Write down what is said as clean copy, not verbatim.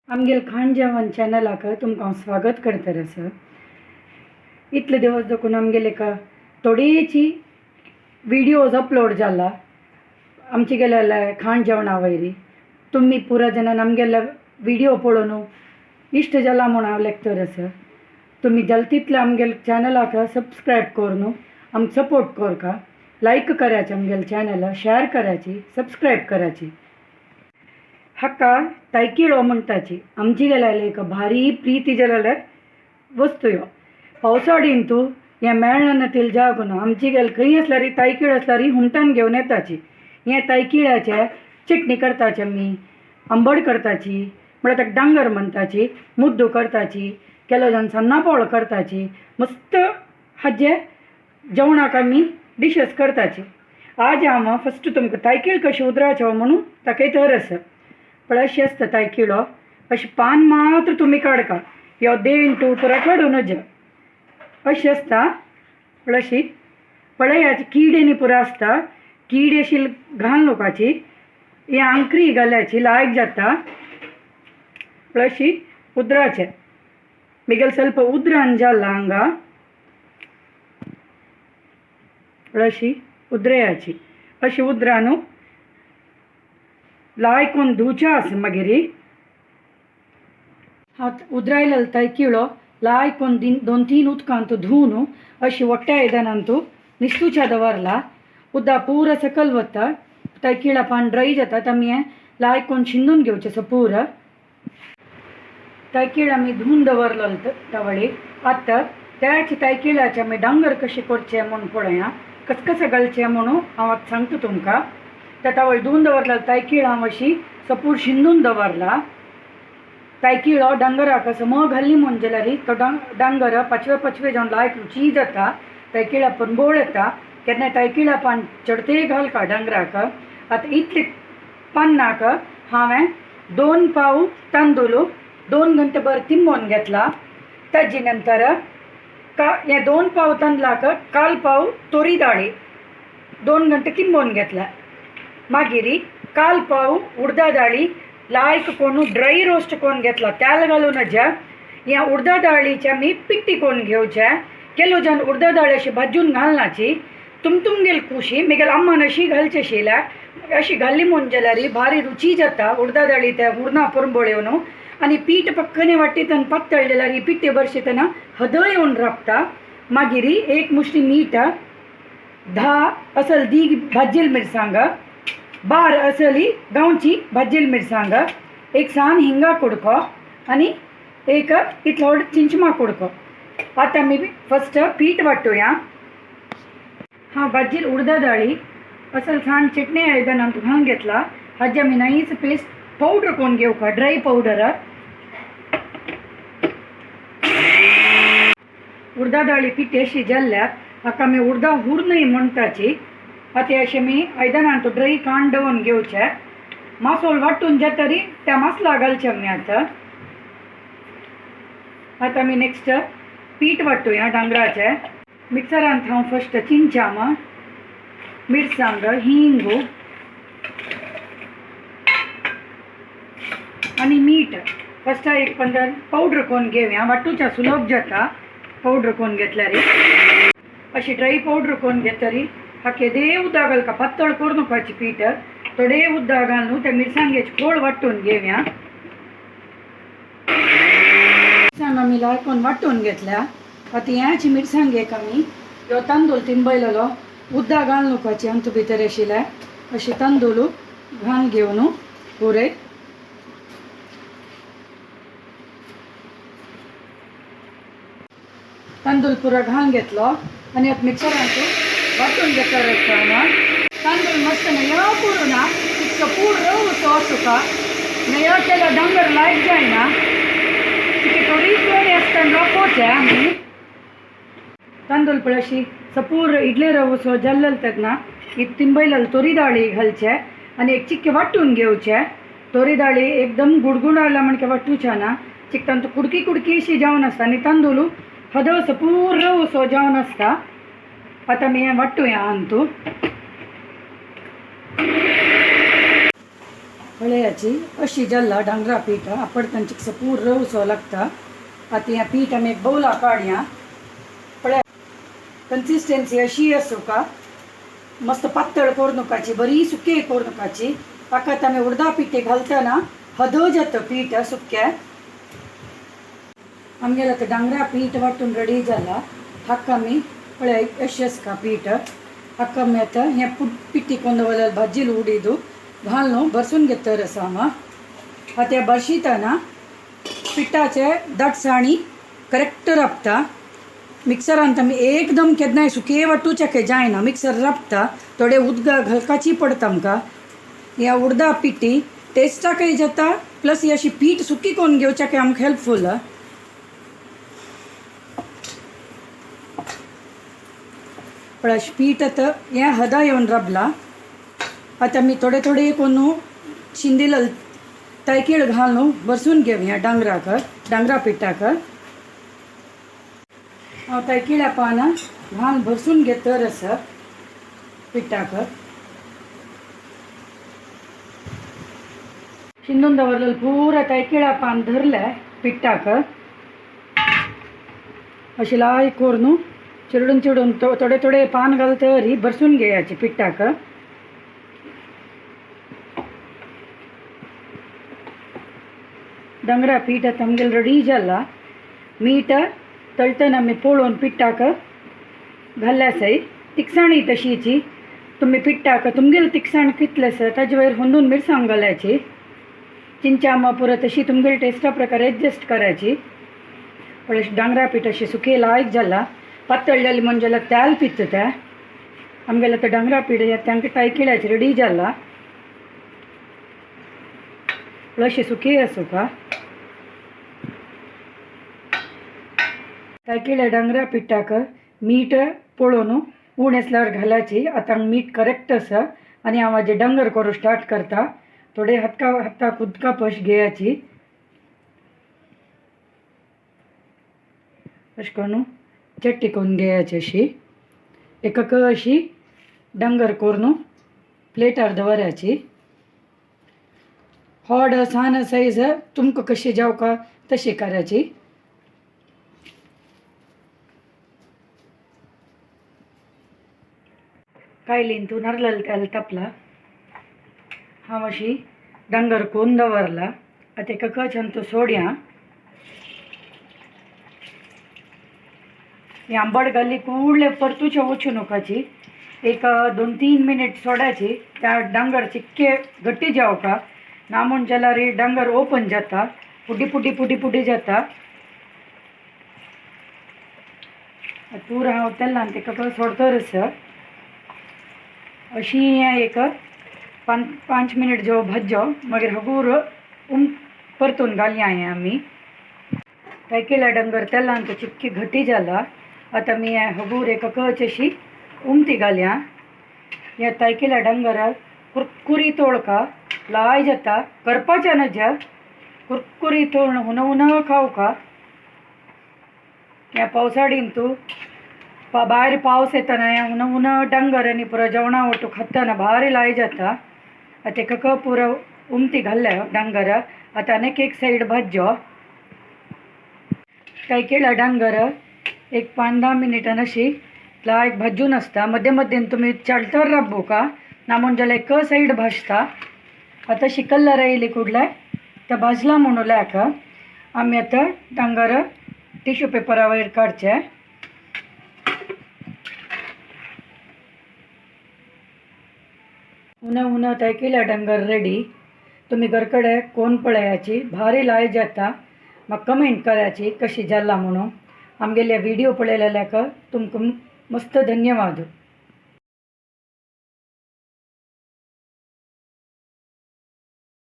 आमगेल खाण जेवण चॅनलाक तुमकां स्वागत करता आसा. इतले दिवस देखून आमगेले एक थोडेची व्हिडियोज अपलोड जाला आमचे गेलेले खाण जेवणा वयरी. तुमी पुरा जाणान आमगेले व्हिडिओ पळोवन इश्ट जाला म्हूण हांव लेखतर आसा. तुमी जाल तितले आमगेले चॅनलाक सबस्क्रायब करून आमकां सपोर्ट करका, लायक करायचे, आमगेले चॅनल शेअर करायची, सबस्क्रायब करायची. हाका तायकिळो म्हणटाची आमची गेल्यार एक भारी प्रिती जाल्यार वस्तू ह्यो. पावसाडीन तूं हें मेळना तेल जागो ना. आमची गेल खंय आसल्यार तायकिळो आसल्यार हुमटान घेवन येताची. हें तायकिळ्याचे चटणी करताची आमी, आंबट करताची, म्हळ्यार ताका डांगर म्हणटाची, मुद्दो करताची, केलो जावन सन्ना पोळ करताची. मस्त हाजे जेवणाक आमी डिशस करताची. आज हांव फस्ट तुमकां तायकीळ कशें उदराचें म्हणून दाखयतर आसा. पळय अशें आसता तायकिळो, अशें पान मात्र तुमी काडका, ह्यो देंटू पुरा काडून नज अशें आसता. पळय अशी पळय हाची किडेनी पुरा आसता, कीड अशी घाल लोकाची. ही आंकरी घाल्याची लायक जाता. पळय अशी उदराचें मिगेल ಸ್ವಲ್ಪ उदरान जाला हांगा. पळय अशी उदराची अशी उदरान लायकून धुवचें आसा. मागीर हांव उदरायलेलो तायकिळो लायकून दोन तीन उदकांत धुवन अशी वट्ट्या आयदनांत निस्तुच्या दवरला. उदक पुरा सकयल वता, तायकिळा पान ड्राय जाता. आमी हें लायकून शिंदून घेवचें असो पुरा. तायकिळ आमी धुवन दवरलो तवळी. आतां त्याच तायकिळाचे आमी डांगर कशें करचें म्हूण पळया, कस घालचें म्हणून हांव आतां सांगता तुमकां. त्या तवळ धुवन दवरला तायकिळ हांव अशी सपूर शिंदून दवरला. तायकिळो डांगराक असो मग घाल्ली म्हूण जाल्यार तो डांगर पाचवे पाचवे जावन लायक रुची जाता. तायकिळा पनबोळ येता. केन्ना तायकिळा पान चडतेय घालका डांगराक. आतां इतले पान्नाक हांवें 2 पाव तांदूळ 2 घंटे भर तिंबोवन घेतला. ताजे नंतर हे 2 पाव तांदळाक 1/4 पाव तोरी दाळी 2 घंटे तिंबोवन घेतला. मागीर 1/4 पाव उडदा दाळी लायक कोण ड्राय रोस्ट कोण घेतला, तेल घालून ज्या ह्या उडदा दाळीचे आमी पिट्टी कोण घेवचे. केलो जावन उडदा दाळी अशी भाजून घालनाची तुमगेल खुशी. मिगेल अम्मान अशी घालचे आशिल्ल्या. अशी घाल्ली म्हूण जाल्यार भारी रुची जाता उडदा दाळी त्या हुर्णा पुरंबोळ येवन. आनी पीठ पक्कने वाटीतन पातळ जाल्यार ही पिट्टी बरशितना हदळ येवन राबता. मागीर 1 मुश्टी मीठ, 10 असल दीग भाज्जेल मिरसांग, 12 असली गांवची भाज्जेल मिरसांग, 1 सान हिंगा कुडको आनी 1 इतलो चिंचमा कुडको. आतां आमी फस्ट पीठ वांटुया. हांव भाज्जेल उडदा दाळी असल सान चटणी आयदनांत घालून घेतला. हाजी आमी नाईस पेस्ट पावडर कोण घेवका, ड्राय पावडर. उडदा दाळी पिठी अशी जाल्ल्याक हाका आमी उडदा हुर्नय म्हणटाची. आतां अशें आमी आयदनांत ड्राय काण दवरून घेवचें. मासोल वांटून जातरी त्या मसला घालचे आमी. आतां आतां आमी नेक्स्ट पीठ वांटुया डांगराचें. मिक्सरांत हांव फस्ट चिंचाम, मिरसांग, हिंग आनी मीठ फस्ट एक 15 पावडर कोन घेवया. वांटूच्या सुलभ जाता पावडर कोन घेतल्यार. अशी ड्राय पावडर कोन घेतरी हाके दे उदक घालका, पातळ करून नुकाची पीठ. थोडे उदक घालून त्या मिरसांगेची खोळ वांटून घेवया. मिरसांग आमी लायकून वांटून घेतल्या. आतां ह्याच मिरसांगेक आमी ह्यो तांदूळ तिंबयलेलो उदक घालून नुकाची अंत भितर आशिल्ले अशें तांदूळ घालून घेवन पुरय. तांदूळ पुरा घालून घेतलो आनी आतां मिक्सरांत वांटून घेतलो. तांदूळ मस्त नया पुरो ना तितको पूर रवसो आसूका नया केलो डांगर लायक जायना, तिके थोडी थोडी आसतना रापोवचें आमी. तांदूळ पळय अशी सपूर इडले रवसो जाल्लो तेन्ना ही तिंबयलेली तोरी दाळी घालचे आनी एक चिक्के वांटून घेवचे. तोरी दाळी एकदम गुडगुडायला म्हणके वांटूचे ना, चिक तांतू कुडकी कुडकी अशी जावन आसता आनी तांदूळ हदळसो पूर रवसो जावन आसता. आतां आमी हें वांटुया अंतू. पळयाची अशी जाल्ला डांगरा पीठ आपडताना चिकसो पूर रवसो लागता. आतां हें पीठ आमी एक बौला काडया. पळया कन्सिस्टन्सी अशी आसूका, मस्त पातळ करू नकाची, बरी सुकी करू नकाची. ताका आमी उडदा पिठे घालतना हद जाता पीठ सुक्या. आमगेलं आतां डांगरा पीठ वांटून रेडी जाला. हाका आमी पळय अशें आसका पीठ. हाका आमी आतां हें पिठी कोन्न दवरलें भाजील उडीद घालून भरसून घेतर आसा हांगा. आतां भरशितना पिठाचे दाटसाणी करेक्ट राबता. मिक्सरान आमी एकदम केन्नाय सुके वांटूचें जायना, मिक्सर राबता, थोडे उदका घालपाची पडटा आमकां. ह्या उडदा पिठी टेस्टाकय जाता, प्लस ही अशी पीठ सुकी करून घेवच्याकय आमकां हेल्पफूल. पळय अशें पीठ आतां हें हदा येवन राबला. आतां आमी थोडे थोडे करून शिंदिल तायकीळ घालून भरसून घेवया डांगराक, डांगरा पिठाक. हांव तायकिळ्या पानां घालून भरसून घेतर आसा पिठाक. शिंदून दवरलेलं पुरा तायकिळ्या पान धरलें पिठाक. अशें लाय करून चिरडून चिरडून थोडे थोडे पान घालतरी भरसून घेयाचे पिठाक. डांगरा पीठ आतां आमगेलें रेडी जाला. मीठ तळटना आमी पळोवन पिठाक घाल्लें आसाय. तिखसाणी तशीची तुमी पिठाक तुमगेली तिखसाण कितलें आसा ताजे वयर हुंदून मिरसांग घालायची. चिंचा आंबा पुरो तशी तुमगेली टेस्टा प्रकार एडजस्ट करायची. पळय डांगरा पीठ अशें सुकें लायक जाला. पातळ जालें म्हणजे जाल्यार तेल पिता तें. आमगेलें आतां डांगरा पीठ तांकां तायकिळ्याचें रेडी जाला. अशें सुकें आसूका. तायकिळ्या डांगरा पिठाक मीठ पळोवन उण आसल्यार घालाची. आतां मीठ करेक्ट आसा आनी हांव म्हाजें डांगर करूं स्टार्ट करता. थोडे हातका हाताक उदका पश घेयाची अशें करून चट्टी करून घेयाची अशी एकक अशी डांगर करून प्लेटार दवराची. व्हड सान सायज तुमकां कशी जावका तशी करायची. कायलीन तूं नारल तेल तापला. हांव अशी डांगर कोन्न दवरला. आतां एकच तो सोडया. ही आंबट घाली कुडले परतूचे वचूं नकाची. एक 2-3 मिनीट सोडाची. त्या डांगर चिक्के घट्टी जावका ना म्हूण जाल्यार डांगर ओपन जाता, पुडी पुडी पुडी पुडी जाता. पूरा हांव तेलान तेका सोडतर आसा. अशी हें एक 5 मिनीट जो भाजो मागीर हगूर परतून घालया हें आमी. तायकिळ्या डांगर तेलान तो चिक्की घटी जाला. आतां आमी हें हगूर एक कच अशी उमती घालया. ह्या तायकिळ्या डांगराक कुरकुरी तोळका लाय जाता, करपाचें नज्या कुरकुरी तोळ हुन हुन खावका. ह्या पावसाडीन तूं भायर पावस येतना हें हुन हुन डांगर आनी पुरो जेवणा वटू खातना भारी लाय जाता. आतां एक पुरो उमती घाल्ल्या डांगर. आतां आनीक एक सायड भाजो. तायकिळ्या डांगर एक 5-10 मिनटान अशी लायक भाजून आसता. मदें मदें तुमी चालतर राबोवका ना म्हूण जाल्यार एक सायड भाजता. आतां अशी कलर आयली कुडल्या ते भाजला म्हणून लायक आमी आतां डांगर टिश्यू पेपरा वयर काडचें. हुन हुन तायकिळ्या डांगर रेडी. तुमी घरकडे कोण पळयाची भारी लाय जाता. म्हाका कमेंट करायची कशी जाला म्हणून. आमगेले व्हिडिओ पळयलेल्याक तुमकां मस्त धन्यवाद.